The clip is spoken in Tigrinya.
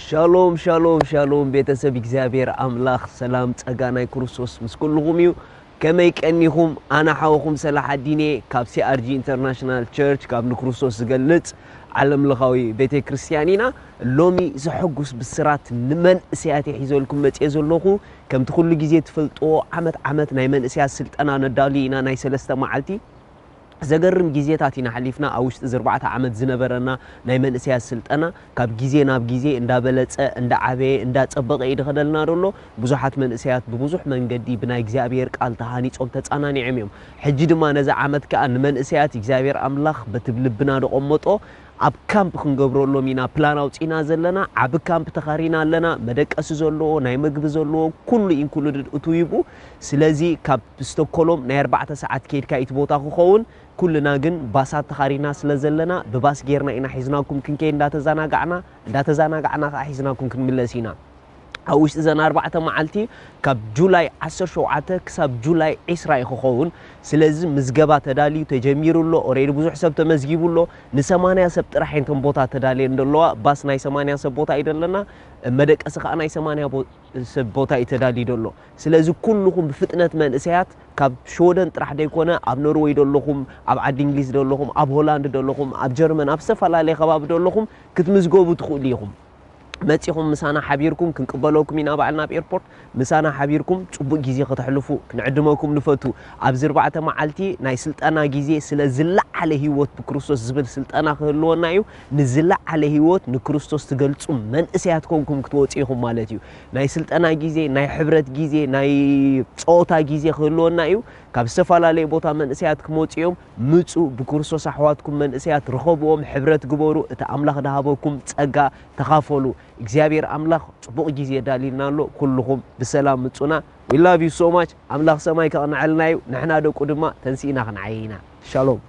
ሻሎም ሻሎም ሻሎም፣ ቤተሰብ እግዚኣብሔር ኣምላኽ ሰላም ጸጋ ናይ ክርስቶስ ምስ ኩልኹም እዩ። ከመይ ቀኒኹም? ኣነ ሓወኹም ሰላሓዲን እየ ካብ C R G International Church፣ ካብ ንክርስቶስ ዝገልጽ ዓለም ለኻዊ ቤተ ክርስቲያን ኢና። ሎሚ ዘሐጉስ ብስራት ንመንእሰያት እየ ሒዘልኩም መጽየ ዘለኹ። ከምቲ ኩሉ ግዜ ትፈልጥዎ፣ ዓመት ዓመት ናይ መንእሰያት ስልጠና ነዳሉ ኢና፣ ናይ ሰለስተ መዓልቲ። ዘገርም ግዜታት ኢና ሓሊፍና። ኣብ ውሽጢ እዚ ኣርባዕተ ዓመት ዝነበረና ናይ መንእሰያት ስልጠና ካብ ግዜ ናብ ግዜ እንዳበለጸ፣ እንዳዓበየ፣ እንዳጸበቐ እዩ ዝኸደልና ዘሎ። ብዙሓት መንእሰያት ብብዙሕ መንገዲ ብናይ እግዚኣብሔር ቃል ተሃኒጾም ተጻናኒዖም እዮም። ሕጂ ድማ ነዚ ዓመት ከኣ ንመንእሰያት እግዚኣብሔር ኣምላኽ በቲ ልብና ደቐመጦ ኣብ ካምፕ ክንገብረሎም ኢና ፕላን ኣውጺና ዘለና። ዓቢ ካምፕ ተኻሪና ኣለና። መደቀሲ ዘለዎ፣ ናይ መግቢ ዘለዎ፣ ኩሉ ኢንክሉድድ እቱ ይብኡ። ስለዚ ካብ ስቶኮሎም ናይ ኣርባዕተ ሰዓት ከይድካ እቲ ቦታ ክኸውን፣ ኩልና ግን ባሳት ተኻሪና ስለ ዘለና ብባስ ጌርና ኢና ሒዝናኩም ክንከይድ እንዳተዘናጋዕና፣ እንዳተዘናጋዕና ከዓ ሒዝናኩም ክንምለስ ኢና። ኣብ ውሽጢ ዘን ኣርባዕተ መዓልቲ ካብ ጁላይ ዓሰርተ ሸውዓተ ክሳብ ጁላይ ዕስራ እዩ ክኸውን። ስለዚ ምዝገባ ተዳልዩ ተጀሚሩ ኣሎ። ኦሬዲ ብዙሕ ሰብ ተመዝጊቡ ኣሎ። ንሰማንያ ሰብ ጥራሕ እየን እተን ቦታ ተዳልየን ዘለዋ። ባስ ናይ ሰማንያ ሰብ ቦታ እዩ ዘለና። መደቀሲ ከዓ ናይ ሰማንያ ቦ-፣ ሰብ ቦታ እዩ ተዳልዩ ዘሎ። ስለዚ ኩልኹም ብፍጥነት መንእሰያት ካብ ሽወደን ጥራሕ ዘይኮነ ኣብ ኖርወይ ዘለኹም፣ ኣብ ዓዲ እንግሊዝ ዘለኹም፣ ኣብ ሆላንድ ዘለኹም፣ ኣብ ጀርመን፣ ኣብ ዝተፈላለየ ከባቢ ዘለኹም ክትምዝገቡ ትኽእሉ ኢኹም። መጺኹም ምሳና ሓቢርኩም ክንቅበለኩም ኢና ባዕልና ኣብ ኤርፖርት። ምሳና ሓቢርኩም ጽቡቕ ግዜ ከተሕልፉ ክንዕድመኩም ንፈቱ። ኣብዚ ኣርባዕተ መዓልቲ ናይ ስልጠና ግዜ ስለ ዝለዓለ ህይወት ብክርስቶስ ዝብል ስልጠና ክህልወና እዩ። ንዝለዓለ ህይወት ንክርስቶስ ትገልጹ መንእሰያት ኮንኩም ክትወጹ ኢኹም ማለት እዩ። ናይ ስልጠና ግዜ፣ ናይ ሕብረት ግዜ፣ ናይ ጸወታ ግዜ ክህልወና እዩ። ካብ ዝተፈላለየ ቦታ መንእሰያት ክመጹ እዮም። ምጹ፣ ብክርስቶስ ኣሕዋትኩም መንእሰያት ርኸብዎም፣ ሕብረት ግበሩ፣ እቲ ኣምላኽ ዝሃበኩም ጸጋ ተኻፈሉ። እግዚኣብሔር ኣምላኽ ጽቡቕ ግዜ ዳሊልና ኣሎ። ኩልኹም ብሰላም ምጹና። We love you so much። ኣምላኽ ሰማይ ከቕንዐልና እዩ። ንሕና ደቁ ድማ ተንሲእና ክንዓይ ኢና። ሻሎም።